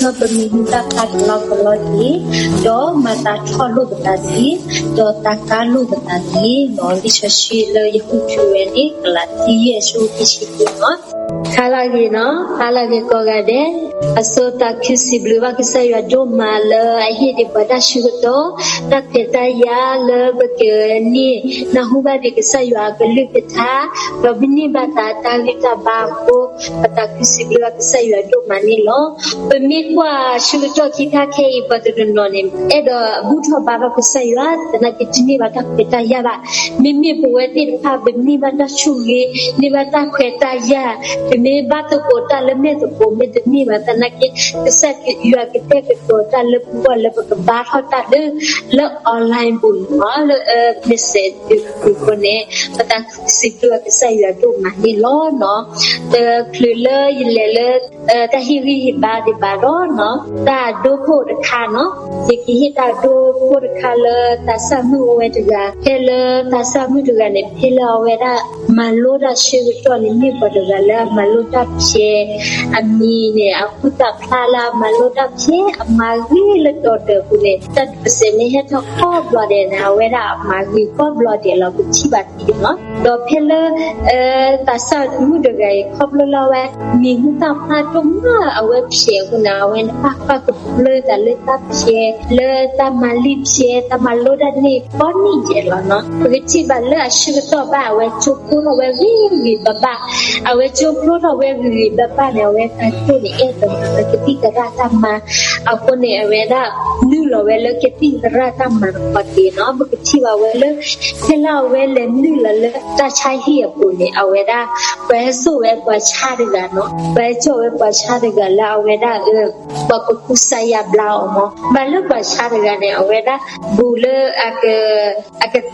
ဒီးပမံၤဟူသၣ်ဖျါကလီကလီတက့ၢ်, ဒီးမၤသးထီၣ်လိာ်ပသးတက့ၢ်, ဒီးသးကါလိာ်ပသးတက့ၢ်. လံာ်စီဆှံလၢယဃုထၢဝဲန့ၣ် ကလၤတံ ယဲၢ် အဆၢဖိခံဆံခံန့ၣ်လီၤ. ခါလၢအဂ့ၤန့ၣ်, ခါလၢအဂ့ၤကိးဂၤဒဲး, အဆိသးခုစံးဘျုးဘၣ်ကစၢ်ယွၤဒိၣ်မးလၢအဟ့ၣ်ဒံးပှၤတၢ်ဆၢကတီၢ်, တၢ်ခွဲးတၢ်ယာ်လၢပကန့ၢ်နၢ်ဟူဘၣ်ဒံးကစၢ်ယွၤအကလုၢ်ကထါ, ဒီးပန့ၢ်ဘၣ်သးတၢ်ဂံၢ်တၢ်ဘါအဃိ, ပသးခုစံးဘျုးဘၣ်ကစၢ်ယွၤဒိၣ်မးန့ၣ်လီၤ. ပမ့ၢ်ကွၢ်ဆၢကတီၢ်ခံခါခဲအံၤ ပှၤတနီၤနီၤန့ၣ် အဲၣ်ဒိးဘူၣ်ထီၣ်ဘါထီၣ်ကစၢ်ယွၤ သနာ်က့တန့ၢ်ဘၣ်တၢ်ခွဲးတၢ်ယာ်ဘၣ်. မ့မ့ၢ်ပဝဲသ့ၣ်တဖၣ် ပန့ၢ်ဘၣ်တၢ်ဆိၣ်ဂ့ၤ, န့ၢ်ဘၣ်တၢ်ခွဲးတၢ်ယာ်, ပမ့ၢ်ဘၣ်သကိးတၢ်လၢမဲာ်သကိး မ့ၢ်တန့ၢ်ဘၣ်သနာ်က့ ကစၢ်ယွၤကတဲာ်ကတီၤတၢ်လၢပဂီၢ်လၢပကဘါထီၣ်တၢ်လၢ လၢ online ပူၤန့ၣ်လီၤ, လၢ message ပူၤအဃိန့ၣ် ပသးခုစံးဘျုးဘၣ်ကစၢ်ယွၤဒိၣ်မးန့ၣ်လီၤ. တချုးလၢယလဲၤလၢ တၢ်ဟ့ၣ်ဂံၢ်ဟ့ၣ်ဘါဒံးဘၣ်ဒီး တၢ်ဒိခိၣ်တခါန့ၣ်, ယကဟ့ၣ်တၢ်ဒိခိၣ်တခါလၢသးစၢ်မုၣ်အိၣ်ဝဲတဂၤ, ဖဲလၢသးစၢ်မုၣ်တဂၤန့ၣ် ဖဲလၢအဝဲဒၣ်မၤလိတၢ်ဆၢကတီၢ်န့ၣ် မ့ၢ်ပှၤတဂၤလၢအမၤလိတၢ်ဖျဲး, အမံၤန့ၣ် အဃုသးဖျါလၢအမၤလိတၢ်ဖျဲး, အမၤဂ့ၤလၢဒီးဒၢးပူၤန့ၣ် တၢ်တပစဲးမ့ၢ်ဟဲထီၣ်ကိးဘျီဒဲးန့ၣ် အဝဲဒၣ်အမၤဂ့ၤကိးဘျီဒဲးလီၤ ပထံၣ်ဘၣ်ဒ်န့ၣ်လီၤ. ဒီးဖဲလၢ သးစၢ်မုၣ်တဂၤအံၤ ခီဖျိလၢအဝဲ မံၤဟူသၣ်ဖျါဒိၣ်မးအဝဲဖျဲးအဃိန့ၣ် အဝဲနဘၣ်ပာ်ကဖၢလၢသးလၢတၢ်ဖျဲး, လၢတၢ်မၤလံာ်ဖျဲး, တၢ်မၤလိတၢ်န့ၣ် ကိးနံၣ်ယဲၢ်လီၤန့ၣ်. ပကထံၣ်ဘၣ်လၢအဆၢကတီၢ်ဘၣ် အဝဲကၠိဖျိထီၣ်ဝဲဂ့ၤဂ့ၤဘၣ်ဘၣ်, အဝဲကၠိဖျိထီၣ်ဝဲဂ့ၤဂ့ၤဘၣ်ဘၣ်န့ၣ် အဝဲသးကၠိန့ၣ် အဲၣ်ဒိးမၤလၢကသံၣ်သရၣ်တၢ်မၤအဃိန့ၣ် အဝဲဒၣ်နုာ်လီၤဝဲလၢကသံၣ်သရၣ်တၢ်မၤတခီတ့ၢ်န့ၣ်. ပကထံၣ်ဘၣ်ဝဲလၢ ဖဲလၢအဝဲလဲၤနုာ်လီၤလၢတၢ်ဆါဟံၣ်အပူၤန့ၣ် အဝဲဒၣ် ပှၤဟဲစိာ်ဝဲပှၤဆါတဂၤန့ၣ်, ပှၤဟဲစိာ်ဝဲပှၤဆါတဂၤလၢအဝဲဒၣ် ပှၤကကူစါယါဘျါအီၤမး. မ့ၢ်လၢပှၤဆါတဂၤန့ၣ် အဝဲဒၣ် ဘူးလၢ အက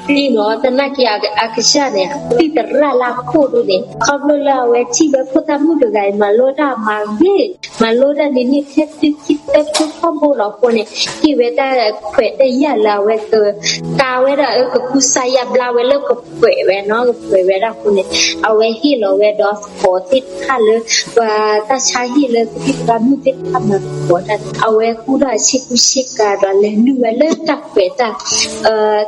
သ့ၣ်န့ၣ် သနာ်က့ အကစၢ်န့ၣ် သံၣ်သရၣ်လၢအခိၣ်ဒၣ်န့ၣ် ခီဖျိလၢအဝဲထံၣ်ဝဲဖိသၣ်မုၣ်တဂၤအံၤ မၤလိတၢ်မၤဂ့ၤ, မၤလိတၢ်န့ၣ် န့ၢ်ထဲခံသၢဖျၢၣ်ထီဘိလီၤအဃိန့ၣ် ဟ့ၣ်ဝဲတၢ်ခွဲးတၢ်ယာ်လၢအဝဲက ကါဝဲဒၣ် ကကူစါယါဘျါဝဲလၢကပှဲၤဝဲန့ၣ်, ကပှဲၤဝဲဒၣ်အဃိန့ၣ် အဝဲဟ့ၣ်လီၤဝဲဒီးသကိးသ့ၣ်တဖၣ်လၢ ပှၤတၢ်ဆါဟံၣ်လၢကသံၣ်သရၣ်မုၣ်သ့ၣ်တဖၣ်မၤသကိးတၢ်န့ၣ် အဝဲကူထီၣ်အဆ့ကူဆ့ကၤဒီးလဲၤနုာ်ဝဲလၢတၢ်ခွဲးတၢ်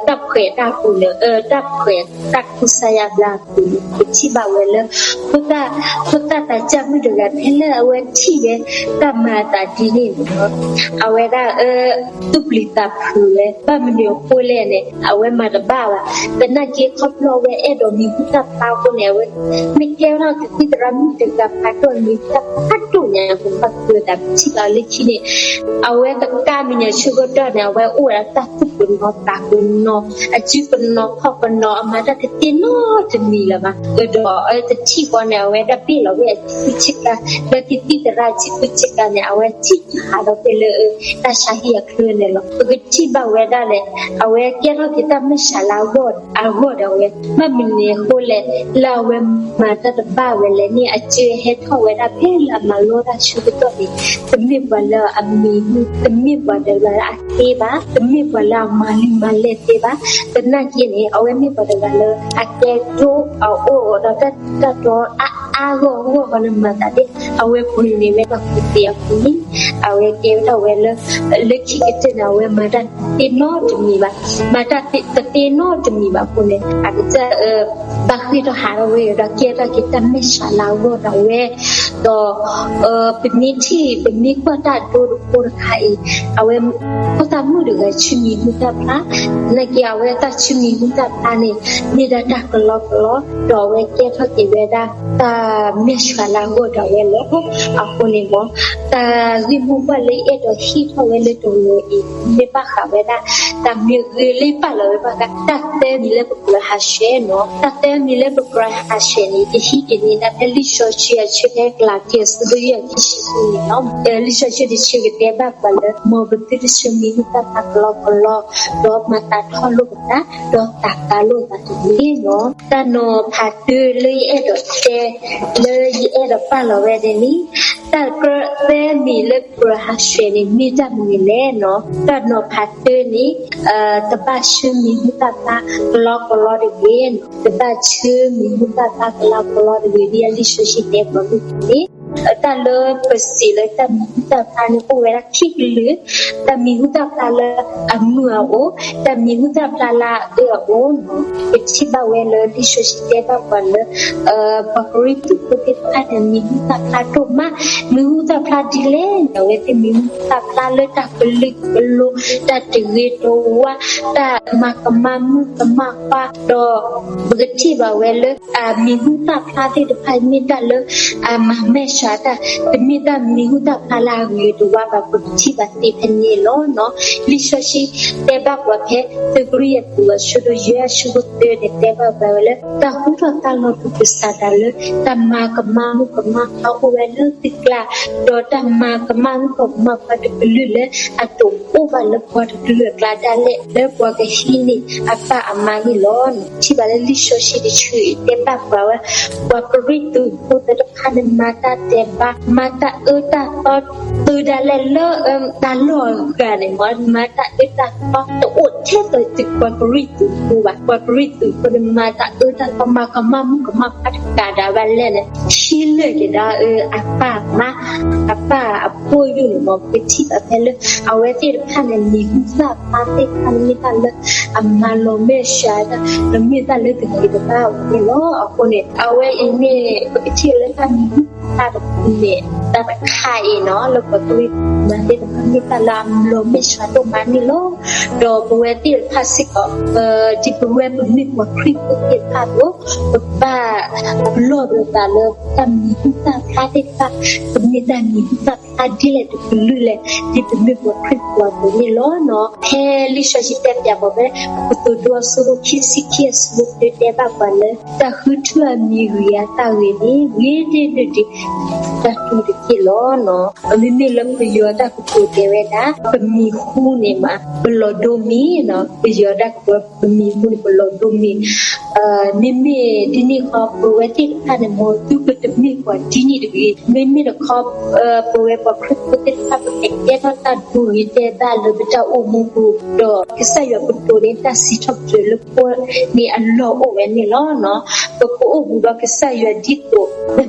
တၢ်ခွဲးတၢ်အပူၤန့ၣ်, တၢ်ခွဲးတၢ်ကူစါယါဘျါအပူၤန့ၣ် ပထံၣ်ဘၣ်ဝဲလၢ ဖိသၣ်သးစၢ်မုၣ်တဂၤ ဖဲလၢအဝဲထံၣ်ဝဲတၢ်မၤအသးဒ်န့ၣ်န့ၣ် အဝဲဒၣ် သူၣ်ပျံၤသးဖုးဝဲ ဘၣ်မနုၤအဃိလဲၣ်န့ၣ် အဝဲမၤတဘၣ်ဘၣ်. သနာ်က့ခီဖျိအဝဲအဲၣ်ဒိးမံၤဟူသၣ်ဖျါအဃိန့ၣ် အဝဲ မ့ၢ်ကဲထီၣ်ကသံၣ်သရၣ်မုၣ်တဂၤဖးဒိၣ်န့ၣ် မံၤဟူသၣ်ဖျါဒိၣ်ညါ ပဘၣ်ကွၢ်သးပထံၣ်ဘၣ်လၢခံန့ၣ် အဝဲကကါမံၤညါဆၢကတီၢ်န့ၣ် အဝဲအိၣ်ဝဲဒၣ်တၢ်သူၣ်ကနီၤသးကနီၤ အစုကနီၤခီၣ်ကနီၤ အမၤတၢ်တသ့နီတမံၤလၢၤဘၣ်. ဒီးတထံၣ်ဃီန့ၣ် အဝဲဒၣ်ဘ့ၣ်လီၤဝဲအဆ့ကူဆ့ကၤ လၢကသံၣ်သရၣ်ဆ့ကူဆ့ကၤန့ၣ် အဝဲထံၣ်ဟးထီၣ်ဖဲလၢ တၢ်ဆါဟံၣ်အချၢန့ၣ်လီၤ. ပကထံၣ်ဘၣ်ဝဲဒၣ်လဲၣ် အဝဲကဲထီၣ်က့ၤတၢ်မဲာ်ဆှးလၢအဂီၢ် အဂီၢ်ဒီးအဝဲ ဘၣ်မနုၤအဃိလဲၣ် လၢအဝဲမၤတၢ်တဘၣ်ဝဲလဲၣ်န့ၣ် အစၢဟဲထီၣ်ဝဲဒၣ်ဖဲလၢအမၤလိတၢ်ဆၢကတီၢ်န့ၣ် တမ့ၢ်ပှၤလၢအမံၤဟူ တမ့ၢ်ပှၤတဂၤလၢအသ့ဘၣ်, တမ့ၢ်ပှၤလၢအမၤလံာ်မၤလဲၢ်သ့ဘၣ်. သနာ်က့န့ၣ် အဝဲမ့ၢ်ပှၤတဂၤလၢ အကဲဒိအအိၣ်ဒီးတၢ်ထူးတၢ်တီၤအါအါဂီၢ်ဂီၢ်ဃီန့ၣ် မၤသးဒ် အဝဲပှ့ၤန့ၢ်ဝဲတၢ်ကူၣ်သ့အပူၤန့ၣ် အဝဲကဲထီၣ်ဝဲလၢ လၢခံကတၢၢ်န့ၣ် အဝဲမၤတၢ်တသ့နီတမံၤဘၣ်, မၤတၢ်တသ့နီတမံၤဘၣ်အဃိန့ၣ် အကစၢ် ဘၣ်ဃ့ၢ်ထီၣ်ဟးထီၣ်ဝဲဒီးကဲထီၣ်က့ၤတၢ်မဲာ်ဆှးလၢအဂီၢ်ဒီးအဝဲ ဒီး ပမ့ၢ်ထံၣ် ပမ့ၢ်ကွၢ်တၢ်ဒိတဖိတခါအံၤ အဝဲ ဖိသၣ်မုၣ်တဂၤဆၢမံၤဟူသၣ်ဖျါ, သနာ်က့အဝဲတၢ်ဆၢမံၤဟူသၣ်ဖျါန့ၣ် မ့ၢ်ဒၣ်တၢ်ကလီကလီ, ဒီးအဝဲကဲထီၣ်က့ၤဝဲဒၣ် တၢ်မဲာ်ဆှးလၢအဂီၢ်ဒီးအဝဲလီၤ. အဃိန့ၣ်မ့ၢ် တၢ်ဂ့ၢ်မိၢ်ပှၢ်လၢယအဲၣ်ဒိးဟ့ၣ်ထီၣ်ဝဲလၢတဂီၤအံၤ မ့ၢ်ဘၣ်ဃးဝဲဒၣ် တၢ်မ့ၢ်ဂ့ၤလၢပာ်လီၤဝဲဘၣ်ဃး တၢ်သၢမံၤလၢပကြၢးဟးဆှဲးန့ၣ်, တၢ်သၢမံၤလၢပကြၢးဟးဆှဲးန့ၣ် ယဟံးက့ၤန့ၢ်ဒၣ်ဖဲလံာ်စီဆှံအဆၢဖဲကလၤတံ အဆၢဒိၣ်ယဲၢ်အခံဆံဃုန့ၣ်လီၤ. လံာ်စီဆှံတဆၢကတဲဘၣ်ပှၤလၢ မ်ပသုတဆၢမံၤဟူသၣ်ဖျါကလီကလီ, ဒီးမၤသးထီၣ်လိာ်ပသး, ဒီးသးကါလိာ်သးတဂ့ၤန့ၣ်လီၤ. တၢ်နီၤဖးတၢလၢယအဲၣ်ဒိးတဲ လၢယအဲၣ်ဒိးပာ်လီၤဝဲဒၣ်န့ၣ် တၢ်သၢမံၤလၢပကြၢးဟးဆှဲးန့ၣ် မ့ၢ်တၢ်မနုၤလဲၣ်န့ၣ်, တၢ်နီၤဖးတၢန့ၣ် တဘၣ်ဆၢမံၤဟူသၣ်ဖျါကလီကလီတဂ့ၤ, တဘၣ်ဆၢမံၤဟူသၣ်ဖျါကလီကလီတဂ့ၤ ဒ်အလံာ်စီဆှံတဲပှၤမုၢ်န့ၣ် တၢ်လၢပစံးလၢတၢ်မံၤဟူသၣ်ဖျါန့ၣ် အိၣ်ဝဲဒၣ်ခံကလုာ်, တၢ်မံၤဟူသၣ်ဖျါလၢအမုာ်အအိၣ်, တၢ်မံၤဟူသၣ်ဖျါလၢအအၢအအိၣ်နီၤ. ပထံၣ်ဘၣ်ဝဲလၢလံာ်စီဆှံတဲဘၣ်ပှၤလၢ ပှၤကရံၣ်သူးဖိသ့ၣ်တဖၣ်န့ၣ် မံၤဟူသၣ်ဖျါဒိၣ်မး, မံၤဟူသၣ်ဖျါဒ်လဲၣ်န့ၣ် အဝဲသ့ၣ်မံၤဟူသၣ်ဖျါလၢတၢ်ကလုာ်ကလိ, တၢ်တဂ့ၤတဝါ, တၢ်မၤကမၣ်မုၣ်ကမၣ်ခွါ, ဒီးပကထံၣ်ဘၣ်ဝဲလၢ အမံၤဟူသၣ်ဖျါသ့ၣ်တဖၣ် မ့ၢ်တၢ်လၢအမၤမဲာ်ဆှးတၢ်, တမ့ၢ်တၢ်မံၤဟူသၣ်ဖျါလၢအဂ့ၤတဝါဘၣ်, ပကထံၣ်ဘၣ်သ့ဖဲန့ၣ်လီၤနီၤ. လံာ်စီဆှံတဲဘၣ်ပှၤဖဲ သုးကရံၣ်အသူးအဆၢဒိၣ်ယဲၢ်အဆၢဖိသၢန့ၣ် တဲဘၣ်ပှၤဝဲလၢ တၢ်ဟူထီၣ်သါလီၤပကစၢ်ဒၣ်လၢ တၢ်မၤကမၣ်မုၣ်ကမၣ်ခွါအိၣ်ဝဲလၢသုကျါ, ဒီးတၢ်မၤကမၣ်မုၣ်ကမၣ်ခွါတကလုာ်လၢအတအိၣ်ဘၣ်လၢပှၤတကလုာ်အကျါဒၣ်လဲာ် လၢပှၤကဟံးန့ၢ်အပၢ်အမါန့ၣ်လီၤ. ထံၣ်ဘၣ်လၢလံာ်စီဆှံတဆၢအံၤတဲဘၣ်ပှၤဝဲ ပှၤကရံၣ်သူးဖိသ့ၣ်တဖၣ်န့ၣ် မၤတၢ်ဒဲးဘး, မၤတၢ်အၢတၢ်သီ, သုဒၣ်လဲာ်လၢ တၢ်လီၢ်အဂၤန့ၣ်မ့ၢ် မၤတၢ်အၢတၢ်သီ တအိၣ်ထဲသိးပှၤကရံၣ်သူးဖိဘၣ်. ပှၤကရံၣ်သူးဖိန့ၣ် မၤတၢ်အၢတၢ်သီ မၤကမၣ်မုၣ်ကမၣ်ခွါတကးဒၣ်ဘၣ်လဲၣ်န့ၣ် ဟံးလၢာ်က့ၤဒီးအပၢ်အမါ, အပၢ်အဖိယုၢ်န့ၣ်မ့ၢ် ပကထံၣ်ဘၣ်ဖဲလၢ အဝဲသ့ၣ်တဖၣ်န့ၣ် မံၤဟူသၣ်ဖျါသ့ၣ်တဖၣ်န့ၣ် မ့ၢ်တၢ်လၢအမၤလီၤမဲာ်ဆှးတၢ်, ဒီးမ့ၢ်တၢ်လၢတဂ့ၤတဘၣ်အဂ့ၢ်န့ၣ်လီၤ. အဃိန့ၣ် အဝဲအံၤန့ၣ် ပကထံၣ်လၢတၢ်မံၤဟူသၣ်ဖျါတဖၣ်န့ၣ် တၢ်တခါအံၤန့ၣ် လၢပှၤကရံၣ်သူးဖိသ့ၣ်တဖၣ် မ့ၢ်တၢ်လၢအမၤလီၤမဲာ်ဆှးဒိၣ်မးန့ၣ်လီၤ. ဒီးပဝဲသ့ၣ်တဖၣ်စ့ၢ်ကီး ဒ်ပဝဲပမ့ၢ်ပှၤခရံာ်ဖိသ့ၣ်တဖၣ်အသိး ပဘၣ်လီၢ်ဒီးသးလၢတၢ်မံၤဟူသၣ်ဖျါသ့ၣ်တဖၣ်, ပမ့ၢ်တၢ်မံၤဟူသၣ်ဖျါဒ်လဲၣ်တကလုာ်လဲၣ် ဒ်ပမ့ၢ်ပှၤခရံာ်ဖိအသိးန့ၣ်လီၤ. ဖဲလံာ်စီဆှံတဲပၠးပှၤဖဲ ကတိၤဒိအဆၢဒိၣ်ခံဆံခံအဆၢဖိတၢတဲဘၣ်ပှၤလၢ တၢ်ဃုထၢအမံၤဂ့ၤအသးဂ့ၤန့ၣ် ဂ့ၤဒ်န့ၣ်ဒံး တၢ်တူၢ်တက့ၢ်လီၤ. မ့မ့ၢ်လၢပယီၤတၢ်ကတိၤတဲဝဲဒၣ် ပမံၤဟူန့ၣ်မး ပလီၤဒိမံၤ, ပယီၤတၢ်ကတိၤ ပမံၤဟူန့ၣ် ပလီၤဒိမံၤ မ့မ့ၢ်ဒ်န့ၣ်ဃီ ပဝဲသ့ၣ်တဖၣ်န့ၣ် မ်သုပတမ့ၢ်ပှၤဒ်န့ၣ်တဂ့ၤ. မ့မ့ၢ်တခီ ပဝဲပှၤခရံာ်ဖိသ့ၣ်တဖၣ် ပကကဲထီၣ်တၢ်ဒိဂ့ၤတဲဘၣ်လၢပတၢ်အိၣ်မူပူၤ, ဒီးကစၢ်ယွၤကတိၤန့ၣ် တၢ်စံးထီၣ်ပတြၢၤလၢပဂီၢ်န့ၣ်အလီၢ်အိၣ်ဝဲန့ၣ်လီၤ. ပကအိၣ်ဘူးဒီးကစၢ်ယွၤဒ်သိး ပ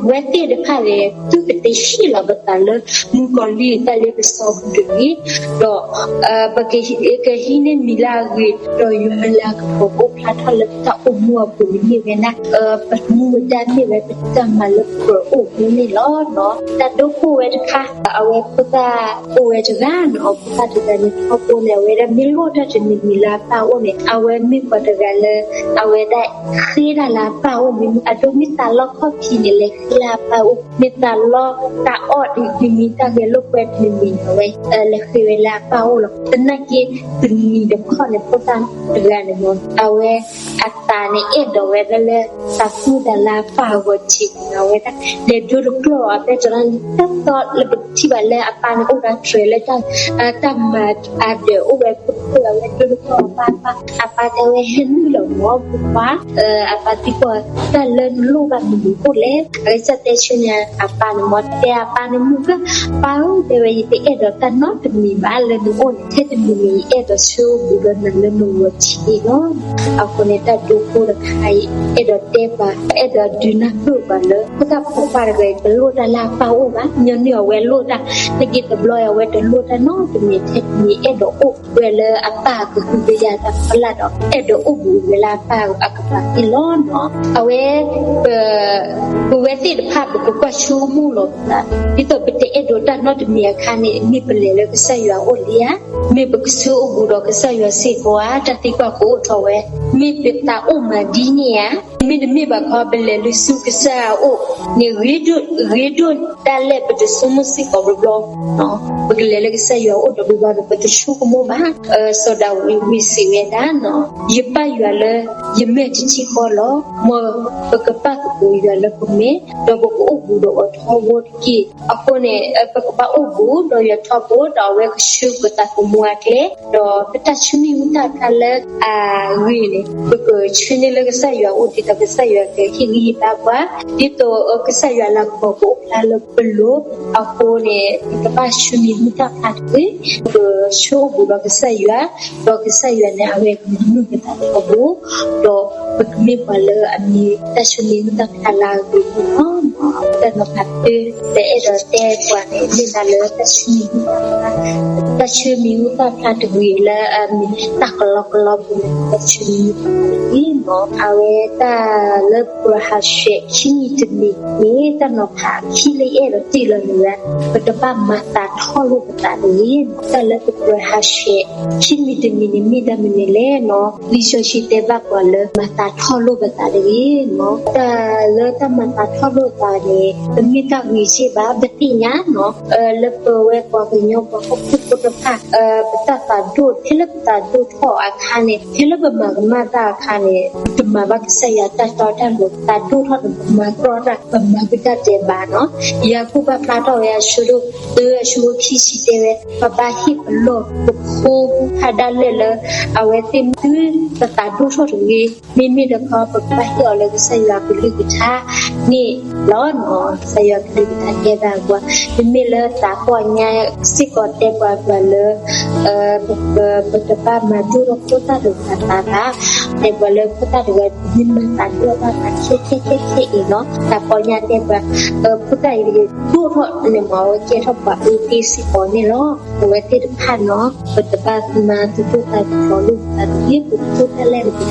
ဝဲသ့ၣ်တဖၣ်န့ၣ် သုပတဟ့ၣ်လီၤပသးလၢ မုၣ်ကီၤလံၢ်အတၢ်လ့ပစီပူၤတဂ့ၤ, ဒီး ပကဟံးန့ၢ်မံၤလၢအဂ့ၤ, ဒီးယွၤလၢအကပီၤကအိၣ်ဖျါထီၣ်လၢပတၢ်အိၣ်မူအပူၤန့ၣ်မ့ၢ်ဝဲဒၣ် ပမူပဒါမ့ၢ်ဝဲပတၢ်မၤလၢပကြၢးအိၣ်မူန့ၣ်လီၤ. တၢ်ဒိခိၣ်ဝဲတခါ အဝဲဖိသၣ်အိၣ်ဝဲတဂၤန့ၣ် အဖိသၣ်တဂၤန့ၣ် ထီဘိန့ၣ် အဝဲဒၣ်မ့ၢ်လိၣ်တၢ်တမံၤမံၤလၢအပၢ်အအိၣ်န့ၣ် အဝဲမ့ၢ်ပှၤတဂၤလၢ အဝဲဒၣ်ဃ့တၢ်လၢအပၢ်အအိၣ်မ့ၢ် အဒိမ့ၢ်သးလီခီၣ်ဖံးန့ၣ် လဲၤဃ့လၢအပၢ်အအိၣ်, မ့ၢ်သးလီတၢ်အီၣ်တမံၤမံၤ တၢ်ဂဲၤလိာ်ကွဲတမံၤမံၤန့ၣ် အဝဲ လဲၤဃ့ဝဲလၢအပၢ်အအိၣ်လီၤ. သနာ်က့ တနံၤတခီန့ၣ် ဖိသၣ်တဂၤန့ၣ်မ့ၢ် အဝဲအသးန့ၣ်အဲၣ်ဒိးဝဲဒၣ်လၢ သးသူၣ်တၢ်လၢအပၢ်အဂီၢ်ထံးန့ၣ် အဝဲဒၣ် လဲၤဒိတကျီၢ်အီၤ ဖဲတလါန့ၣ် တၢ်သီလၢပကထံၣ်ဘၣ်လၢအပၢ်န့ၣ်အိၣ်ဒၣ်တြဲၤလၢ တၢ်မၤအဒၢးအိၣ်ဝဲဖိတခိၣ် အဝဲဒိတကျီၢ်အီၤ ပၢ်ပၢ်, အပၢ်တဲဝဲ ဟဲနုာ်လီၤမ့ၢ်ဖိခွါ, အပၢ်သံကွၢ် တၢ်လၢနလိၣ်ဘၣ်မနုၤအိၣ်လဲၣ်. အကစၢ်တဲဆၢန့ၣ် အပၢ်န့ၣ်မ့ၢ်တဲအပၢ်န့ၣ်မုၢ်ဂၢ်, ပၢ်ဧၢ တဲဝဲ ယတအဲၣ်ဒိးတၢ်နီတမံၤဘၣ်လၢနအိၣ်န့ၣ် ထဲတမံၤန့ၣ် ယအဲၣ်ဒိးဆၢအိၣ်ဘူးဒီးနၤလၢနဂီၢ်ထံးလီၤ. အဃိန့ၣ် တၢ်ဒိဖိတခါအံၤ အဲၣ်ဒိးတဲပှၤ အဲၣ်ဒိးဒုးနၢ်ပၢၢ်ပှၤလၢ ဖိသၣ်ဖိခွါတဂၤအံၤ တလိၣ်တၢ်လၢအပၢ်အိၣ်ဘၣ်, ညီနုၢ်အဝဲလိၣ်တၢ်, နက့ၤတဘျီအံၤ အဝဲတလိၣ်တၢ်နီတမံၤ ထဲတမံၤ အဲၣ်ဒိးအိၣ်ဝဲလၢအပၢ်အကဟုကယာ်တၢ်ဖီလာ်ဒီး အဲၣ်ဒိးအိၣ်ဘူးဝဲလၢအပၢ်အကပၤန့ၣ်လီၤ. အဝဲ ပဝဲသ့ၣ်တဖၣ် ပကကွၢ်ဆိကမိၣ်လီၤပသး, ဒ်သိးပတအဲၣ်ဒိးတၢ်နီတမံၤအခါန့ၣ် မ့ၢ်ပလဲၤလၢကစၢ်ယွၤအအိၣ်လံဧါ, မ့ၢ်ပကဆၢအိၣ်ဘူးဒီးကစၢ်ယွၤစ့ၢ်ကီးဧါ, တၢ်သံကွၢ်ကအိၣ်ထီၣ်ဝဲ, မ့ၢ်ပသးအိၣ်မးဒ်န့ၣ်ဧါ, မ့တမ့ၢ်ဘၣ်ခီ ပလဲၤလၢဆူကစၢ်အအိၣ်န့ၣ် ဂ့ၤဒိၣ်ဒၣ်လဲာ် ပတဆိကမိၣ်စ့ၢ်ကီးဘျီဘျီ ပကလဲၤလၢကစၢ်ယွၤအအိၣ်ဒီးဘျီဘျီဒီး ပတဆိကမိၣ်ဘၣ်. စီၤဒၤဝံးစံးဝဲဒၣ်, ယပၢ်ယွၤလၢယမဲာ်တထံၣ်ဃီလီၤ. မ်ပကပာ်သကိးယွၤလၢပမဲာ်, ဒီးပကအိၣ်ဘူးဒီးအီၤထီဘိတက့ၢ်. အဃိန့ၣ် ပကဘၣ်အိၣ်ဘူးဒီးယွၤထီဘိ ဒီးအဝဲကဆှၢပသးသမူအကျဲ, ဒီးပတၢ်ဆူမံၤဟူသၣ်ဖျါလၢအဂ့ၤန့ၣ် ပကဆှၢန့ၢ်လၢကစၢ်ယွၤအအိၣ် ဒ်သိးကစၢ်ယွၤကဟ့ၣ်ဂံၢ်ဟ့ၣ်ဘါပှၤ, ဒ်သိးကစၢ်ယွၤလၤကပီၤကအိၣ်ဖျါလၢပလိၤအဃိန့ၣ် ပကဘၣ်ဆူမံၤဟူသၣ်ဖျါတက့ၢ်. ပကဆှၢအိၣ်ဘူးဒီးကစၢ်ယွၤ, ဒီးကစၢ်ယွၤန့ၣ် အဝဲကမၤမုာ်ပသးထီဘိ, ဒီး ပကမ့ၢ်ပှၤလၢအမံၤတၢ်ဆၢမံၤဟူသၣ်ဖျါလၢအဂ့ၤန့ၣ်လီၤ. တၢ်နီၤဖးတၢ်လၢအဲၣ်ဒိးတဲပှၤန့ၣ် မ့ၢ်ဒၣ်လၢတၢ်ဆၢမံၤဟူသၣ်ဖျါ, တၢ်ဆၢမံၤဟူသၣ်ဖျါတဂ့ၤလၢအမံၤတၢ်ကလီကလီပူၤန့ၣ် တၢ်ဆၢမံၤဟူသၣ်ဖျါတဂ့ၤန့ၣ်လီၤ. အဝဲတၢ်လၢပကြၢးဟးဆှဲးခံမံၤတမံၤန့ၣ် တၢ်နီၤဖးခံလၢယအဲၣ်ဒိးတဲလီၤန့ၣ်ဝဲ ပတဘၣ်မၤသးထီၣ်လိာ်ပသးတဂ့ၤန့ၣ်လီၤ. တၢ်လၢပကြၢးဟးဆှဲးခံမံၤတမံၤန့ၣ် မ့ၢ်ဒၣ်မနုၤလဲၣ်န့ၣ်လီၤ. လံာ်စီဆှံတဲဘၣ်ပှၤလၢမၤသးထီၣ်လိာ်ပသးတဂ့ၤန့ၣ်လီၤ. တၢ်လၢတၢ်မၤသးထီၣ်လိာ်သးန့ၣ် ပမ့ၢ်တၢ်ဂ့ၤစ့ၢ်ဘၣ် ပသ့ၣ်ညါန့ၣ်လီၤ. လၢပဝဲပှၤကညီပှၤဟီၣ်ခိၣ်ဖိတဖၣ် ပတၢ်သးဒိၣ် ဖဲလၢပသးဒိၣ်ထီၣ်အခါန့ၣ် ဖဲလၢပမၤကမၣ်တၢ်အခါန့ၣ် ပတမၤဘၣ်ကစၢ်ယွၤတၢ်တီတၢ်လိၤ ပသးဒိၣ်ထီၣ်န့ၣ် ပမၤသီတၢ် ပမၤပတၢ်ဒဲးဘးန့ၣ်လီၤ. ယၤကိာ်ပာ်ဖျါထီၣ်ဝဲအဆၢဒိၣ်သၢအဆၢဖိခံဆံတဲဝဲ ပဘၣ်ဟ့ၣ်ပလီၢ်ပဖိသ့ၣ်တဖၣ်ဒၣ်လဲာ်လၢ အဝဲသ့ၣ်မ့ၢ်သုတသးဒိၣ်ထီၣ်တဂ့ၤ မ့မ့ၢ်တခီ ပကဘၣ်ဟ့ၣ်အီၤလၢကစၢ်ယွၤကလုၢ်ကထါန့ၣ်လီၤ. ကစၢ်ယွၤကလုၢ်ကထါတဲဘၣ်ပှၤ မ့မ့ၢ်လၢသးပီညါစ့ၢ်ကီးတဲပှၤပှၤလၢ ပတဘၣ်မၤဒိၣ်ထီၣ်ဖိသၣ်တဂၤသးဘၣ်, တဲပှၤလၢဖိသၣ်တဂၤ မ့ၢ်မၤသးဒိၣ်ထီၣ်သးခဲခဲခဲခဲအံၤန့ၣ်လီၤ. သးပီညါတဲပှၤ ဖိသၣ်အံၤဒိၣ်ထီၣ်န့ၣ် မ့ၢ်အဝဲကဲထီၣ်ပှၤအုၣ်သ့စ့ၢ်ကီးန့ၣ်လီၤ. အဝဲသ့ၣ်တဖၣ်န့ၣ်လီၤ ပတဘၣ်မၤသးဒိၣ်သးကထီလိာ်သးတဂ့ၤ, ပကဒိၣ်တၢ်လဲၣ်န့ၣ် ပတဘၣ်မၤသးဒိၣ်ထီၣ်တဂ့ၤ, ပကဟ့ၣ်အီၤလၢက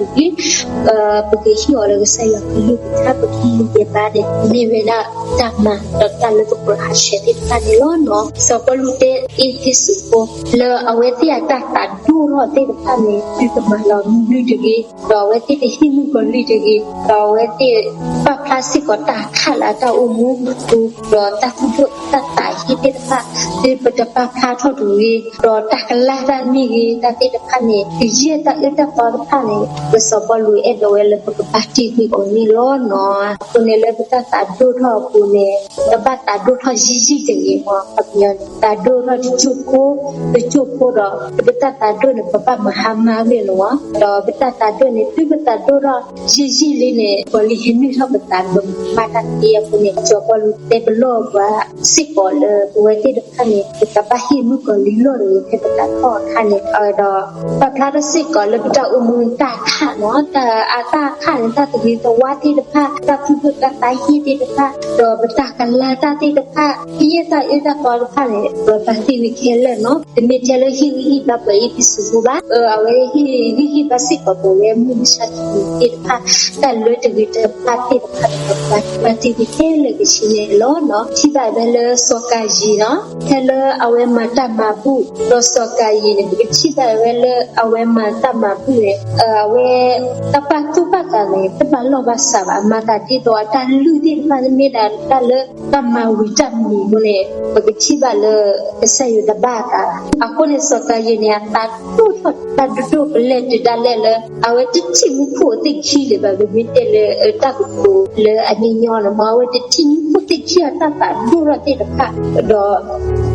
စၢ်ယွၤကလုၢ်ကထါ ပကမံၤဒဲးဘးန့ၣ် မ့ၢ်ဝဲဒၣ်တၢ်မၤဒီးတၢ်လၢပကြၢးဟးဆှဲးသ့ၣ်တဖၣ်န့ၣ်လီၤ. စီၤပီလူးတဲအ့းဖ့းစူးဖိ လၢအဝဲသ့ၣ်အတၢ်သးဒိၣ်ထီၣ်သ့ၣ်တဖၣ်န့ၣ် သုတမၤလီၤမုၢ်လုၢ်တဂ့ၤ, ဒီးအဝဲသ့ၣ်တဟ့ၣ်မုၣ်ကီၤလံၢ်တဂ့ၤ, ဒီးအဝဲသ့ၣ်ပာ်ဖျါစ့ၢ်ကီးတၢ်ခးလၢအတၢ်အိၣ်မူပူၤ, ဒီးတၢ်သူၣ်ဒိၣ်တၢ်သးဟ့သ့ၣ်တဖၣ် သုပတပာ်ဖျါထီၣ်တဂ့ၤ, ဒီးတၢ်ကလၢ်တၢ်မ့ၢ်ဂ့ၤ တၢ်သ့ၣ်တဖၣ်န့ၣ် ကယဲၢ်တၢ်အုၣ်တၢ်သီတဖၣ်န့ၣ် ပစီၤပီလူးအဲၣ်ဒိးဝဲလၢပကဘၣ်တ့ၢ်ကွံာ်အီၤန့ၣ်လီၤ. အဃိန့ၣ်လၢပတၢ်သးဒိၣ်ထီၣ်အပူၤန့ၣ် ပဘၣ်သးဒိၣ်ထီၣ်ယံာ်ယံာ်တဂ့ၤမး, ပှၤကညီန့ၣ်သးဒိၣ်ထီၣ်တစိၢ်ဖိ တစိၢ်ဖိဒီး ပတၢ်သးဒိၣ်န့ၣ် ပဘၣ်မၤဟါမၢ်ဂ့ၢ်လီၤ. ဒီးပတၢ်သးဒိၣ်န့ၣ် သုပသးဒိၣ်ထီၣ်ယံာ်ယံာ်လံန့ၣ် ပှၤလံၤဟဲနုာ်ထီၣ်ပသး ပမၤတၢ်သ့အဃိန့ၣ် စီၤပီလူးတဲပလီၢ်ပှၤစ့ၢ်ကီးလၢ ပဝဲသ့ၣ်တဖၣ်န့ၣ် ပကဘၣ်ဟ့ၣ်မုၣ်ကီၤလံၢ်လီၢ်တဂ့ၤ ဖဲပသးထီၣ်အခါန့ၣ်ဒီး ပာ်ဖျါထီၣ်စ့ၢ်ကီးလၢပတၢ်အိၣ်မူတၢ်ခးန့ၣ် တၢ်အတၢ်ခးန့ၣ် တၢ်သဂ့ၤသဝါသ့ၣ်တဖၣ် တၢ်သူၣ်ဒိၣ်တၢ်သးဟ့သ့ၣ်တဖၣ် ဒီးပတၢ်ကလၢ်တၢ်သ့ၣ်တဖၣ် ကယဲၢ်တၢ်အုၣ်တၢ်သီတဖၣ်န့ၣ် ပဘၣ်သ့ဝံၤခဲလၢာ်န့ၣ် တမ့ၢ်ထဲလၢဟ့ၣ်ဂံၢ်ဟ့ၣ်ဘါပှၤအ့းဖ့းစူးဖိဘၣ်, အဝဲဟ့ၣ်ဂံၢ်ဟ့ၣ်ဘါစ့ၢ်ကီးပဝဲမုၢ်မဆါတနံၤသ့ၣ်တဖၣ် တၢ်လၢတဂ့ၤတဘၣ်သ့ၣ်တဖၣ် ပဘၣ်သ့ဝံၤခဲလၢာ်ကဆ့န့ၣ်လီၤ. ထံၣ်ဘၣ်ဝဲလၢစီၤကၤယံၤန့ၣ် ထဲလၢအဝဲမၤတၢ်မၤဘူၣ် ဒီးစီၤကၤယံၤန့ၣ် ပကထံၣ်ဘၣ်ဝဲလၢအဝဲမၤတၢ်မၤဘူၣ်န့ၣ် အဝဲ တၢ်ပာ်သူၣ်ပာ်သးန့ၣ် တဘၣ်လီၢ်ဘၣ်စးဘၣ် မၤသးဒ်သိးအတၢ်လုၢ်သ့ၣ်တဖၣ် မ့ၢ်ဒၣ်တၢ်လၢတၢ်မၤဝံၤတၢ်မံၤအဃိန့ၣ် ပကထံၣ်ဘၣ်လၢကစၢ်ယွၤတဘၣ်အသးဘၣ်. အဃိန့ၣ် စီၤကၤယံၤန့ၣ် အသးဒိၣ်ထီၣ်တၢ်ဒိၣ်ဒိၣ်ကလဲာ်တုၤဒၣ်လဲာ်လၢ အဝဲတထံၣ်မူခိၣ်အသ့ၣ်ခံလၢၤဘၣ် ပမ့ၢ်တဲလၢတၢ်ကတိၤလၢအညီညီန့ၣ် မ့ၢ်အဝဲတထံၣ်မူခိၣ်သ့ၣ်ခံအတၢ်သးဒိၣ်ထီၣ်သ့ၣ်တဖၣ် ဒီး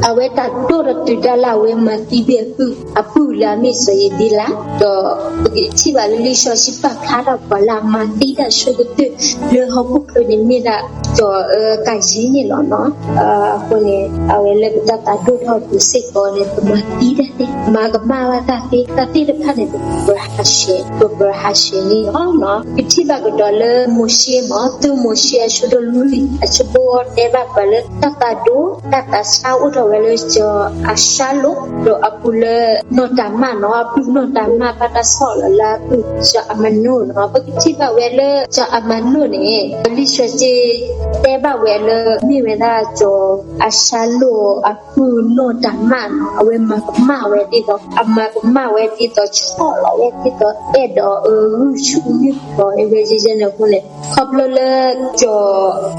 အဝဲသးဒိၣ်ထီၣ်တုၤဒၣ်လၢအဝဲမၤသံဘ့ၣ်အပုၢ် အပုၢ်လၢအမ့ၢ်စီၤဧ့ၤဘ့လး, ဒီးပကထံၣ်ဘၣ်လၢလံာ်စီဆှံပာ်ဖျါထီၣ်ပှၤလၢအမၤသံတၢ်ဆၢကတီၢ်လၢဟီၣ်ခိၣ်ချၢန့ၣ်မ့ၢ်ဒၣ် စီၤကၤယံၤန့ၣ်လီၤ. အဃိန့ၣ် အဝဲလၢပတၢ်သးဒိၣ်ထီၣ်အပူၤစ့ၢ်ကီးန့ၣ် ပမၤသံတၢ်သ့ၣ် မၤကမၣ်ဘၣ်တၢ်သ့ တၢ်သ့ၣ်တဖၣ်န့ၣ် ပကြၢးဟးဆှဲး ပကြၢးဟးဆှဲးန့ၣ်လီၤ. ပထံၣ်ဘၣ်ကဒီးလၢမိၤၡ့မး သုမိၤၡ့အဆၢဒိၣ်လွံၢ်အဆၢဖိတဲဘၣ်ပှၤလၢ တၢ်သးဒိၣ် တၢ်သးဆါအိၣ်ထီၣ်ဝဲလၢစီၤအၤၡါလိၣ် ဒီးအပုၢ်လၢနီၢ်တၤမၣ်န့ၣ် အပုၢ်နီၢ်တၤမၣ်ဘၣ်တၢ်ဆီၣ်လီၤလၢအပုၢ်စီၤအၤမနိၣ်န့ၣ် ပကထံၣ်ဘၣ်ဝဲလၢစီၤအၤမနိၣ်န့ၣ် လံာ်စီဆှံတဲဘၣ်ဝဲလၢ မ့ၢ်ဝဲဒၣ်စီၤအၤၡါလိၣ်အပုၢ်နီၢ်တၤမၣ်န့ၣ် အဝဲမၤကမၣ်ဝဲဒ်သိး အမၤကမၣ်ဝဲဒ်သိး ဆီၣ်လီၤဝဲဒ်သိး အဲၣ်ဒိးအဂုာ်ဆူၣ်မုၢ်ကီၤန့ၣ်ဝဲယဲယဲန့ၣ်အဃိန့ၣ် ခီဖျိလၢစီၤ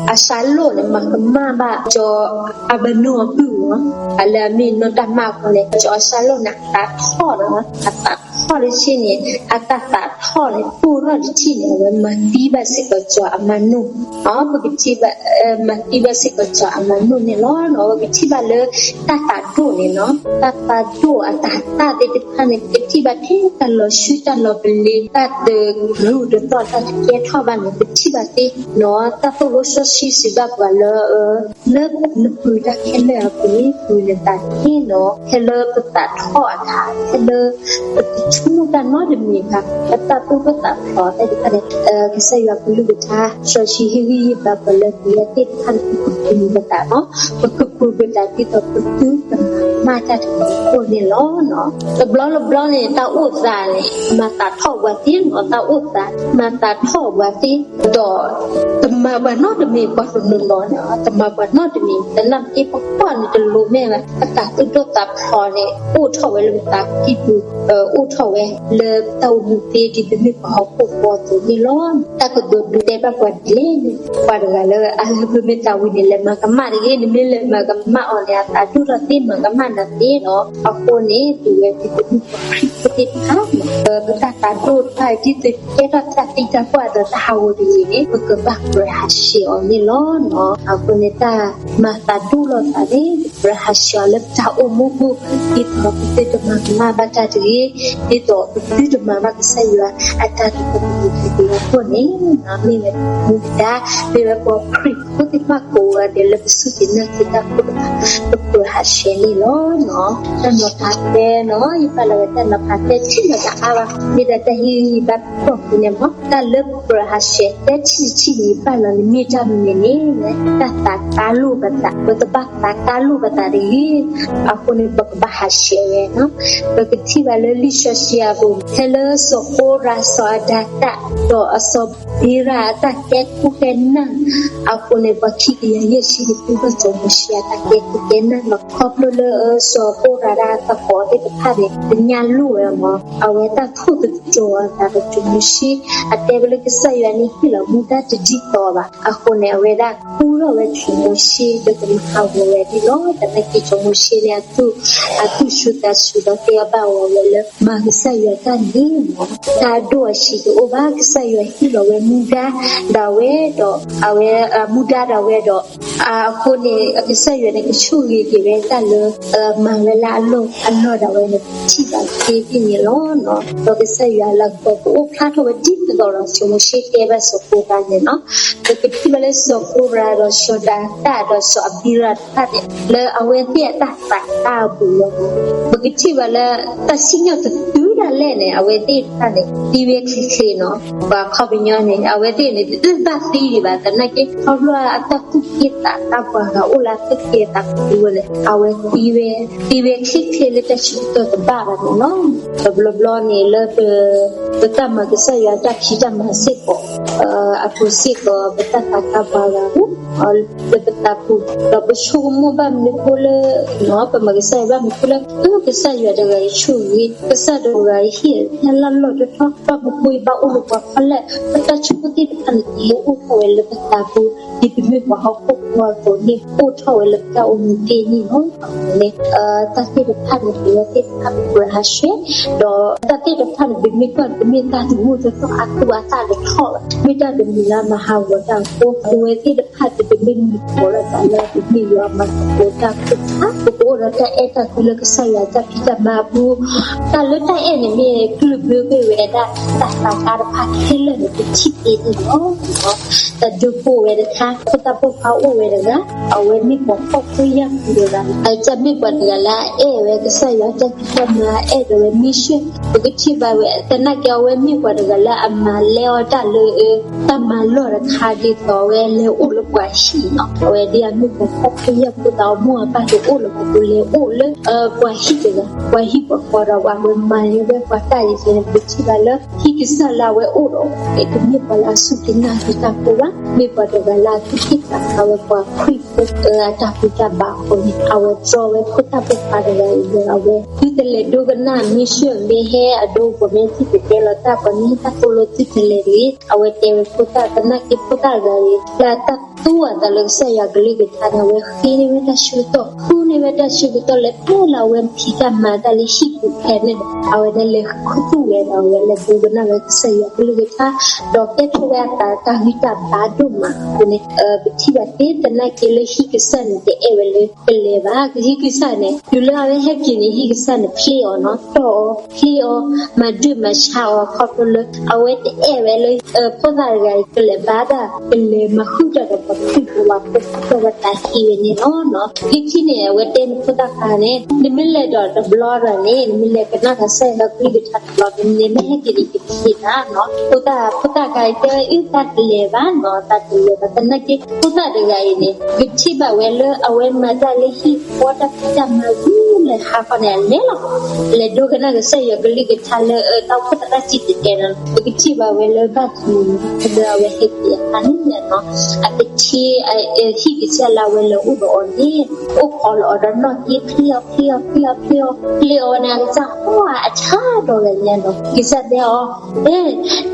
အၤၡါလိၣ်န့ၣ် မၤကမၣ်ဘၣ်စီၤအၤမနိၣ်အပုၢ်မး အလၢအမ့ၢ်နီၢ်တၤမၣ်အဃိန့ၣ် စီၤအၤၡါလိၣ်န့ၣ် အသးထီၣ်လီၤ. အသးထီၣ်တဆံန့ၣ် အတၢ်သးထီၣ်န့ၣ် ပိၢ်ထီၣ်တဆံန့ၣ် အဝဲမၤသံဘၣ်စ့ၢ်ကီးစီၤအၤမနိၣ် ပကထံၣ်ဘၣ် မၤသံဘၣ်စ့ၢ်ကီးစီၤအၤမနိၣ်န့ၣ်လီၤ. ပကထံၣ်ဘၣ်လၢတၢ်သးဒိၣ်န့ၣ် တၢ်သးဒိၣ်အတၤသၣ်သ့ၣ်တဖၣ်န့ၣ် ပကထံၣ်ဘၣ်ထဲတၢ်လီၤဆှုတၢ်လီၤပလ့ၤ တၢ်တရူးတသီၣ်တၢ်တကဲထီၣ်ဘၣ်န့ၣ် ပထံၣ်ဘၣ်သ့ တၢ်သိၣ်လိစီဆှံစံးဘၣ်ပှၤလၢ လၢနပူၤတၢ်ခဲလၢာ်အပူၤန့ၣ် ပူၤနသးန့ၣ်လီၤ. ဖဲလၢပသးထီၣ်အခါ, ဖဲလၢပတဆိကမိၣ်တၢ်နီတမံၤအခါ, ပတၢ်သိၣ်တၢ်သီသ့ၣ်တဖၣ်န့ၣ်, ကစၢ်ယွၤကလုၢ်ကထါ စီဆှံဟ့ၣ်ဂံၢ်ဟ့ၣ်ဘါပှၤလၢပဝဲသ့ၣ်တဖၣ်န့ၣ် ပကပူၤပသးလီၤ. ပကပူၤပသးဒ်သိးပသုတမၤကမၣ်တၢ်တမံၤအဃိန့ၣ်လီၤ. တဘျီတဘျီန့ၣ် တၢ်အိၣ်သးန့ၣ် မၤသးထီၣ်ပှၤသ့လီၤ. တၢ်အိၣ်သး မၤသးထီၣ်ပှၤသ့, ဒီးတမၤပှၤနီတမံၤ, ပှၤတနီၤနီၤန့ၣ် တမၤပှၤနီတမံၤ, သနာ်က့ ပကွၢ်န့ၣ်တလိၤမ့ၢ်ဘၣ်, ပသးသိၣ်ဒိၣ်သးဖျိးန့ၣ် အိၣ်ထီၣ်ဝဲလၢပသးကံၢ်ပူၤ, အိၣ်ထီၣ်ဝဲလၢပတၢ်အိၣ်မူသ့ ဒ်ပမ့ၢ်ပှၤဟီၣ်ခိၣ်ဖိအသိးန့ၣ်လီၤ. တၢ်ကတိၤဒုးတဲဘၣ်ပှၤဒ်လဲၣ်န့ၣ်, ပှၤတဂၤလၢအလၢပမ့ၢ်သးဝံၤန့ၣ် လဲၤမၤကမၣ်တဂ့ၤ, နမ့ၢ်လဲၤမၤကမၣ်အီၤန့ၣ် အသးဒိၣ်ထီၣ်သ့ မၤကမၣ်နၤသ့လီၤ. အဃိန့ၣ် ပဝဲဒ်ပမ့ၢ်ပှၤခရံာ်ဖိသ့ၣ်တဖၣ် ပတၢ်သးဒိၣ်တဖၣ် ဒ်သိးကဲထီၣ်တၢ်သံတၢ်ပှၢ်ဒီးတၢ်ဟးဂီၤတဂ့ၤန့ၣ် ပကဘၣ်ကြၢးဟးဆှဲးအီၤန့ၣ်လီၤ. အဃိန့ၣ် တၢ်မၤသးဒိၣ်လိာ်သးန့ၣ် ပကြၢးဟးဆှဲးအီၤလၢပတၢ်အိၣ်မူပူၤ, ဒ်သိးပသုတမၤကမၣ်ဘၣ်တၢ်တဂ့ၤ, ဒ်သိးပသုတမၤဘၣ်ကစၢ်ယွၤအတၢ်ကတိၤအဃိန့ၣ်, မ့ၢ်ဝဲမူဒါ, မ့ၢ်ဝဲပှၤခရံာ်ဖိသ့ၣ်တဖၣ်ကိးဂၤဒဲးလၢပစူၢ်က့ၤနာ်က့ၤတၢ်ဖိတဖၣ် ပကြၢးဟးဆှဲးန့ၣ်လီၤ. တၢ်နီၤဖးသၢနီၤ, ယပာ်လီၤဝဲတၢ်နီၤဖးသၢထံၣ်လီၤ တအါဘၣ်, မ့ၢ်ဒၣ်တၢ်ဟ့ၣ်ဂံၢ်ဟ့ၣ်ဘါဖီခိၣ်န့ၣ်မ့ၢ် တၢ်လၢပကြၢးဟးဆှဲးသၢထံၣ်တထံၣ်န့ၣ် ယပာ်လီၤန့ၣ်မ့ၢ်တၢ်မနုၤန့ၣ် တၢ်သးကါလိာ်ပသး, ပတဘၣ်သးကါလိာ်ပသးတဂ့ၤ. အဃိန့ၣ် ပကဘၣ်ဟးဆှဲးဝဲနီၤ. ပကထံၣ်ဘၣ်လၢလံာ်စီဆှံအပူၤ ဖဲလၢစီၤကိရး စီၤအၤဒၣ်တၢ် ဒီးအစီၤဘ့ရၣ်အတၢ်ကဲခိၣ်ကဲနၢ်အဃိန့ၣ် ပှၤခံကယၤယဲၢ်ဆံန့ၣ် ကူထီၣ်စီၤမိၤၡ့အတၢ်ကဲခိၣ်ကဲနၢ်လီၤ. ခီဖျိလၢ စီၤကိရးဒၣ်အသကိးသ့ၣ်တဖၣ်န့ၣ် တညၣ်လိၣ်ဝဲမ့ၢ် အဝဲတၢ်ထိၣ်သတြီၤအသးဒီးစီၤမိၤၡ့ အတဲဝဲလၢကစၢ်ယွၤန့ၣ်ဟ့ၣ်လီၤမူဒါတဒ်သိးဘၣ်. အဃိန့ၣ် အဝဲဒၣ်ကူထီၣ်ဝဲစီၤမိၤၡ့ဒီးကမၤဟးဂီၤဝဲဒ်လီၤ. သနာ်က့စီၤမိၤၡ့န့ၣ် အသူၣ်ဆူၣ်သးဆူၣ်ဒီးတဲဘၣ်ဝဲလၢ မၤကစၢ်ယွၤတၢ်န့ၣ်မ့ၢ် တၢ်ဒိၣ်အဆံးတအိၣ်ဘၣ်, ကစၢ်ယွၤဟ့ၣ်လီၤဝဲမူဒါဒၣ်ဝဲဒီး အဝဲမူဒါဒၣ်ဝဲဒီး အဃိန့ၣ် ကစၢ်ယွၤန့ၣ် ကဆိၣ်ဂ့ၤက့ၤဝဲတၢ်လၢ မၤဝဲလၢအလီၢ်အလီၢ်ဒၣ်ဝဲန့ၣ် ထံၣ်ဘၣ်သ့သ့ၣ်န့ၣ်လီၤ. ဒီးကစၢ်ယွၤလၢကပာ်ကအိၣ်ဖျါထီၣ်ဝဲဒ်သိးဒီးစီၤမိၤၡ့တဲဘၣ်စီၤကိရးန့ၣ်နီၤ. ပကထံၣ်ဘၣ်လၢစီၤကိရးဒီးစီၤဒၤတၢ် ဒီးစီၤအဘံရၣ်တဖၣ်န့ၣ် လၢအဝဲသ့ၣ်အတၢ်သးကါအပူၤလီၤ. ပကထံၣ်ဘၣ်လၢ တၢ်စံၣ်ညီၣ်တတုၤဒၣ်လဲာ်န့ၣ် အဝဲသ့ၣ်တဖၣ်န့ၣ် သံဝဲချ့ချ့နီၤ. ပှၤခီပညီန့ၣ် အဝဲသ့ၣ်န့ၣ် တဘၣ်သံဒံးဘၣ်, သနာ်က့ ခီဖျိအတၢ်သူၣ်က့ၣ်သးကါ ပှၤဂၤအိၣ်လၢအသူၣ်က့ၣ်သးကါဝဲန့ၣ် အဝဲသံဝဲ သံဝဲချ့ချ့လၢတၢ်ဆၢကတီၢ်တဘၣ်ဘၣ်န့ၣ်လီၤ. တဘျီဘျီန့ၣ်လၢ ပတၢ်မၤကစၢ်ယွၤတၢ်ဖံးတၢ်မၤစ့ၢ်ကီး အပူၤစ့ၢ်ကီး ပတၢ်သးကါပှၤဂၤ လၢပသးပူၤ ဒီးပဆိကမိၣ်ဘၣ်မနုၤဃိလၢ ပမၤကစၢ်ယွၤဘၣ်မနုၤဃိလၢ ကစၢ်ယွၤတဂၤအံၤဆိၣ်ဂ့ၤ ကစၢ်တဂၤအံၤဟ့ၣ်တၢ်လၢလီၢ်တထီၣ် ဘၣ်မနုၤဃိဘၣ်အိၣ်လၢပှၤဖီလာ် ပတၢ်ဆိကမိၣ်သ့ၣ်တဖၣ်န့ၣ် တအိၣ်ထီၣ်ဝဲလၢပသးပူၤ ဒ်ပမ့ၢ်ပှၤဟီၣ်ခိၣ်ဖိအသိးန့ၣ် အိၣ်ထီၣ်ဝဲလၢပတၢ်အိၣ်မူသ့ၣ်န့ၣ်လီၤ. အဃိန့ၣ် တၢ်သ့ၣ်တဖၣ်န့ၣ် ပဝဲသ့ၣ်တဖၣ်ပကြၢးဟးဆှဲး ဒီးတၢ်သ့ၣ်တဖၣ်န့ၣ် ပမ့ၢ်ကွၢ် ပမ့ၢ်တၢ်တမူတသီၣ် အသူအသၣ်တထီၣ်ဘၣ် မ့ၢ်တၢ်တမံၤလၢမၤဟးဂီၤတၢ်အဃိ ပဝဲသ့ၣ်တဖၣ်န့ၣ် ပမ့ၢ်မုာ်သကိးလိာ်သးလၢပမ့ၢ်ယွၤမၤသကိးတၢ်အဃိသတး ပကအိၣ်ဒီးတၢ်အဲၣ်တၢ်ကွံလၢကစၢ်ယွၤတၢ်ဖံးတၢ်မၤအပူၤ တၢ်လၢတၢ်အဲၣ်န့ၣ်မ့ၢ်ကျၢၢ်ဘၢကွံာ်ဝဲဒၣ် တၢ်သးကါတဖၣ်ခဲလၢာ်န့ၣ် ပထံၣ်သ့န့ၣ်လီၤ. တၢ်ဒုးဖိဝဲတခါ ဖိသၣ်ပိာ်ခွါအိၣ်ဝဲတဂၤ အဝဲမ့ၢ်ပှၤဖှီၣ်ဖိယာ်ဖိတဂၤ အတၢ်မ့ၢ်ပှၤတဂၤလၢအအဲၣ်ဝဲကစၢ်ယွၤတၢ်ဖံးတၢ်မၤ အဲၣ်ဒိးဝဲမံၤဆှၢ ပကထံၣ်ဘၣ်ဝဲ သနာ်က့အဝဲမ့ၢ်ပှၤတဂၤလၢအမၤလဲအီၣ်တၢ်လၢ တၢ်မၤလီၢ်တခါဒ်သိးအဝဲလဲၤအိၣ်လၢပှၤဟံၣ်နီၤ အဝဲဒ်အမ့ၢ်ပှၤဖှီၣ်ဖိယာ်ဖိသးအမိၢ်အပၢ်တအိၣ်လၢၤ ပကလဲၤအိၣ်လၢ ပှၤဟံၣ်တဂၤ ပှၤဟံၣ်ပှၤဃီဒီး အဝဲမၤန့ၢ်ဝဲပှၤတၢ်အံၤန့ၣ် ပကထံၣ်ဘၣ်လၢ ဟံၣ်ကစၢ်လၢအဝဲအိၣ်ဒီး တမ့ၢ်ပှၤလၢအစူၢ်က့ၤနာ်က့ၤတၢ်ဖိဘၣ် မ့ၢ်ပှၤတဂၤလၢအသူၣ်က့ၣ်သးကါဝဲပှၤခရံာ်ဖိ အတၢ်ဘူၣ်တၢ်ဘါအဃိန့ၣ် အဝဲတြီဝဲဖိသၣ်ပိာ်ခွါတဂၤအံၤဒီး အဝဲသုတလဲၤဒိကနၣ်မ့ၢ်ဆှၢၣ်မ့ၢ်ဟဲအဒိ ပှၤမ့ၢ်ထံၣ်ပတဲလီၤတၢ် ပှၤမ့ၢ်ဟံၣ်တၢ်သိၣ်လိသုတလဲၤတဂ့ၤ အဝဲတဲဝဲဖိသၣ် သနာ်က့ဖိသၣ်တဂၤအံၤ လၢအတၢ်သူအသးလၢကစၢ်ယွၤကလုၢ်ကထါန့ၣ် အဝဲဃ့န့ၢ်ဝဲတၢ်ဆၢကတီၢ် ဃုန့ၢ်ဝဲတၢ်ဆၢကတီၢ်လၢ ဖဲလၢအဝဲဖံးတၢ်မၤတၢ်လၢဟံၣ်ပူၤဖဲန့ၣ် အဝဲ နလဲၤခူသူၣ်ဝဲဒီးဝဲလဲၤဒိကနၣ်ဝဲကစၢ်ယွၤကလုၢ်ကထါ, ဒီးကဲထီၣ်ဝဲအသးတၢ်ဂံၢ်တၢ်ဘါဒိၣ်မးအဃိန့ၣ်, ပထံၣ်ဘၣ်သ့ၣ်သနာ်က့လၢဟံၣ်ကစၢ်န့ၣ် တအဲၣ်ဝဲလၢကလဲၤဘၣ်. ဟံၣ်ကစၢ်န့ၣ် တုၤလၢအဝဲဟဲက့ၤန့ၣ် ဟံၣ်ကစၢ်န့ၣ် ဖျ့အီၤနီၤ, တီၢ်အီၤ, ဖျ့အီၤ, မၤဒုၣ်မၤဆါအီၤ ခီဖျိလၢ အဝဲတအဲၣ်ဝဲလၢ ဖိသၣ်တဂၤအံၤ ကလဲၤဘါတၢ် ကလဲၤမၤဃုာ်တၢ်ဒီးပှၤခရံာ်ဖိလီၤ. အဃိဒီးဝဲသးဟ့ဝဲန့ၣ်လီၤ. ဟံၣ်ထံၣ်န့ၣ် အဝဲတဲန့ၣ်ဖိသၣ်ခါန့ၣ် နမ့ၢ်လဲၤဒီးတဘျီဒီးန့ၣ် နမ့ၢ်လဲၤကနၣ်ကစၢ်ယွၤကလုၢ်ကထါတဘျီန့ၣ် နမ့ၢ်ဟဲက့ၤန့ၣ် ကဟ့ၣ်နၤနီၤ. ဖိသၣ်, ဖိသၣ်ခါအံၤတဲဝဲ အၢ သးတလဲၤဘၣ်နီၤ, သးတလဲၤဘၣ်. သနာ်က့ ဖိသၣ်တဂၤအံၤန့ၣ် ကထံၣ်ဘၣ်ဝဲလၢအဝဲမၤတၢ်လၢဟံၣ်ဃီ တၢ်ဖံးတၢ်မၤဝံၤလၢဟါခီန့ၣ် အလဲၤလီၤ. လဲၤဒိကနၣ်ကစၢ်ယွၤကလုၢ်ကထါလၢ တၢ်အိၣ်ဖှိၣ်သရၣ်စံၣ်တဲၤတဲလီၤ. ပကထံၣ်ဘၣ်ဝဲလၢဘၣ်တနံၤ လၢအဝဲဟဲက့ၤအခါန့ၣ်နီၤ, အတထ့ ဟံၣ်ကစၢ်လၢအဝဲလဲၤအိၣ်ဒီးအီၤန့ၣ် အိၣ်ခိးလီၤအီၤဒီးနီၣ်က့ ဖျ့အီၤ ဖျ့အီၤ ဖျ့အီၤ ဖျ့အီၤ, ဖျ့အီၤဝဲန့ၣ် အကစၢ်အီၣ်အဆါဒီးဂၤညါနီၤ. ကစၢ်တဲအီၤ, အဲ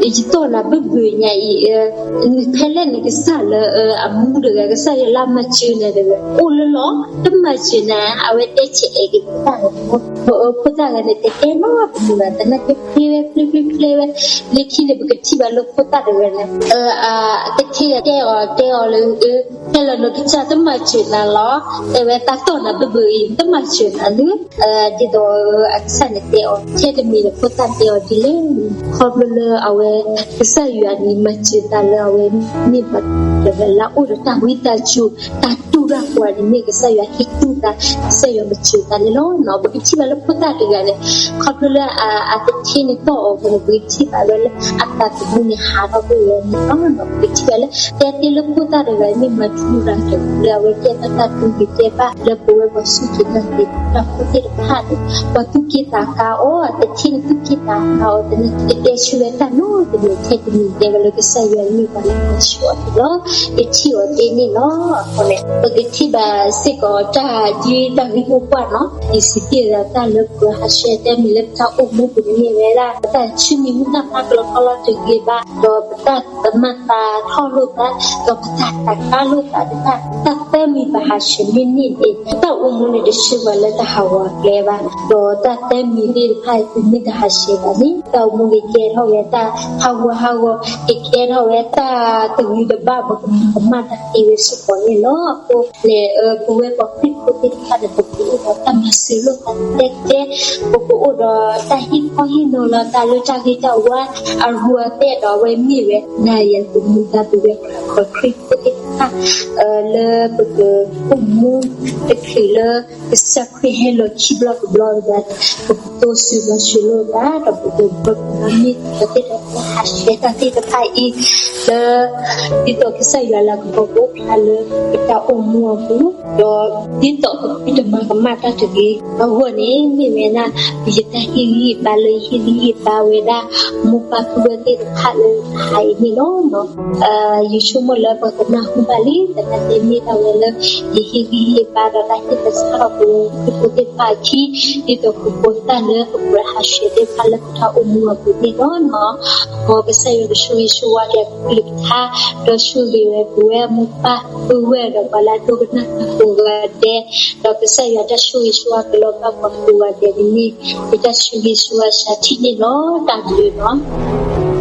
ယတီၢ်နၤဘုၣ်ဘုၣ်ညါအံၤ နဖဲလဲၣ်နကစၢ်လၢအမူတဂၤ ကစၢ်ယွၤလၢအမၤစၢၤနၤတဂၤ အိၣ်လၢလီၤ တမၤစၢၤနၤ. အဝဲတဲဆဲးအဲၣ်က့ၤဖိသၣ်ဂၤန့ၣ်, ဖိသၣ်ဂၤန့ၣ် တတဲနီတမံၤဘၣ်. သနာ်က့ဖျ့ဝဲ ဖျ့ဖျ့ဖျ့ဝဲ, လၢခံန့ၣ် ပကထံၣ်ဘၣ်လၢဖိသၣ်တဂၤန့ၣ် အတထ့ဂၤတဲအီၤ တဲအီၤလၢ ဖဲလၢနကစၢ်တမၤစၢၤနၤလီၤ, တဲဝဲတၢ်တီၢ်နၤဘုၣ်ဘုၣ်အံၤ တမၤစၢၤနၤလၢ ဒ်သိးအကစၢ်န့ၣ်တဲအီၤ ထဲတမံၤန့ၣ် ဖိသၣ်တဲအီၤဒ်လဲၣ်န့ၣ် ခီဖျိလၢအဝဲ ကစၢ်ယွၤန့ၣ် မၤစၢၤတၢ်လၢအဝဲမ့ၢ်ပှၤတဂၤလၢအအိၣ်ဒီးတၢ်ဝံတၢ်စူၤ တၢ်တူၢ်တၢ်ဃီၤန့ၣ် မ့ၢ်ကစၢ်ယွၤဟ့ၣ်တူၢ်တၢ် ကစၢ်ယွၤမၤစၢၤတၢ်န့ၣ်လီၤ. ပကထံၣ်ဘၣ်လၢဖိသၣ်တဂၤန့ၣ် ခီဖျိလၢအတထ့န့ၣ်တီၢ်အီၤအဃိန့ၣ် ပကထံၣ်ဘၣ်ဝဲလၢ အသးသမူန့ၣ်ဟးထီၣ်ကွံာ်ဝဲန့ၣ်လီၤ. ပကထံၣ်ဘၣ်လၢ တဲသ့လၢဖိသၣ်တဂၤအံၤ မ့ၢ်မၤထူရၤတဂၤလၢအဝဲကဲတၢ်တူၢ်ကတဲဘၣ်လၢပဝဲပှၤစူၢ်က့ၤနာ်က့ၤတၢ်ဖိသ့ၣ်တဖၣ်န့ၣ် ပှၤသူၣ်က့ၣ်သးကါအီၤ တထ့န့ၣ်သူၣ်က့ၣ်သးကါအီၤ တတဲဆၢဝဲတၢ်နီတမံၤ ထဲတမံၤတဲဝဲလၢကစၢ်ယွၤမ့ၢ်ပှၤလၢအမၤစၢၤအီၤန့ၣ်လီၤ. ပထံၣ်အီၤသ့န့ၣ်လီၤ. အဃိန့ၣ် ပကထံၣ်ဘၣ်စ့ၢ်ကီးတၢ်ဒ်တၢ်ဂ့ၢ်မိၢ်ပှၢ်နီၤ ယစံးတ့ၢ်ဒီးတၢ်လၢပကဟးဆှဲးတၢ်မံၤလၢပတၢ်အိၣ်မူပူၤန့ၣ်မ့ၢ်ဝဲဒၣ် ပတၢ်ဆူၣ်မံမုၢ်တၢ်ဖးကလီကလီတဂ့ၤဘၣ် ဒီးပတၢ်သမၢသးထီၣ်လိာ်သး ဒီးပတၢ်သးကါလိာ်သးတဖၣ် တၢ်သၢမံၤပဟးဆှဲးမ့ၢ်န့ၢ်န့ၣ် ပတၢ်အိၣ်မူန့ၣ်တဆှၢပှၤလၢတၢ်ဟးဂီၤအကျဲဘၣ် ဒီးတၢ်သၢမံၤသ့ၣ်တဖၣ် ပမ့ၢ်တဟးဆှဲးဘၣ်န့ၣ် တၢ်အိၣ်မူကကဲထီၣ်ဝဲတၢ်ဟးဂူာ်ဟးဂီၤ ကကဲထီၣ်ဝဲတၢ်တဂ့ၤတဘၣ် ပကမၤကမၣ်တၢ်သ့ဝဲစ့ၢ်ကီးန့ၣ်လီၤ. အဃိန့ၣ် ပဝဲပှၤခရံာ်ဖိသ့ၣ်တဖၣ်န့ၣ် ပကအိၣ်ဒီးတၢ်မၤစၢၤလိာ်သးတဲတဲ ပကအိၣ်ဒီးတၢ်ဟ့ၣ်ခီဟ့ၣ်နီၤလီၤသးလၢတၢ်ဂ့ၤတၢ်ဝါ အရူအသဲဒီးအဝဲမ့ၢ်ဝဲ နၤယၤသမူဒါပဝဲပှၤခရံာ်ဖိသ့ၣ်တဖၣ် လၢပကအိၣ်မူတချုးလၢ ကစၢ်ခရံာ်ဟဲလီၤခံဘျီတဘျီတဂၤန့ၣ် ပကတိစၢၤလီၤစၢၤလိာ်သး ဒီးပကဘၣ်မ့ၢ်ပှၤသ့ၣ်တဖၣ်ဟးဆှဲးတၢ်သ့ၣ်တဖၣ်အံၤ လၢ ဒ်သိးကစၢ်ယွၤလၤကပီၤကအိၣ်ဖျါလၢပတၢ်အိၣ်မူအပူၤ ဒီးဒ်သိးပမ့ၢ်တမၤကမၣ်တၢ်တဂ့ၤအဂီၢ်န့ၣ် မ့ၢ်ဝဲဒၣ် ယတၢ်ဟ့ၣ်ဂံၢ်ဟ့ၣ်ဘါလၢယဟ့ၣ်ဂံၢ်ဟ့ၣ်ဘါဝဲဒၣ် မိၢ်ပၢ်ပုၢ်ဝဲၢ်သ့ၣ်တဖၣ်လၢဟါအံၤန့ၣ်လီၤ. ယဆိကမိၣ်လၢပှၤကနၢ်ဟူဘၣ်လံ သနာ်က့မ့ၢ်ဒၣ်ဝဲလၢ ယဟ့ၣ်ဂံၢ်ဟ့ၣ်ဘါဒီးတၢ်ဟ့ၣ်သဆၣ်ထီၣ်ပဝဲခရံာ်ဖိသ့ၣ်တဖၣ်အခံ ဒ်သိးကပှဲၤသၣ်လၢပကြၢးဟးဆှဲးသ့ၣ်တဖၣ်လၢပတၢ်အိၣ်မူအပူၤန့ၣ်လီၤ. မ်ကစၢ်ယွၤကဆိၣ်ဂ့ၤဆိၣ်ဝါက့ၤအကလုၢ်ကထါ ဒီးဆိၣ်ဂ့ၤဝဲပဝဲမိၢ်ပၢ်ပုၢ်ဝဲၢ်ဒီးပှၤလၢအဒိကနၣ်တၢ်ကိးဂၤဒဲး ဒီးကစၢ်ယွၤတၢ်ဆိၣ်ဂ့ၤဆိၣ်ဝါကလီၤဘၣ်ပှၤကိးဂၤဒဲးန့ၣ် ယတၢ်ဆိၣ်ဂ့ၤဆိၣ်ဝါစှၤထံၣ်န့ၣ်လီၤ. တၢ်ဘျုးလီၤ.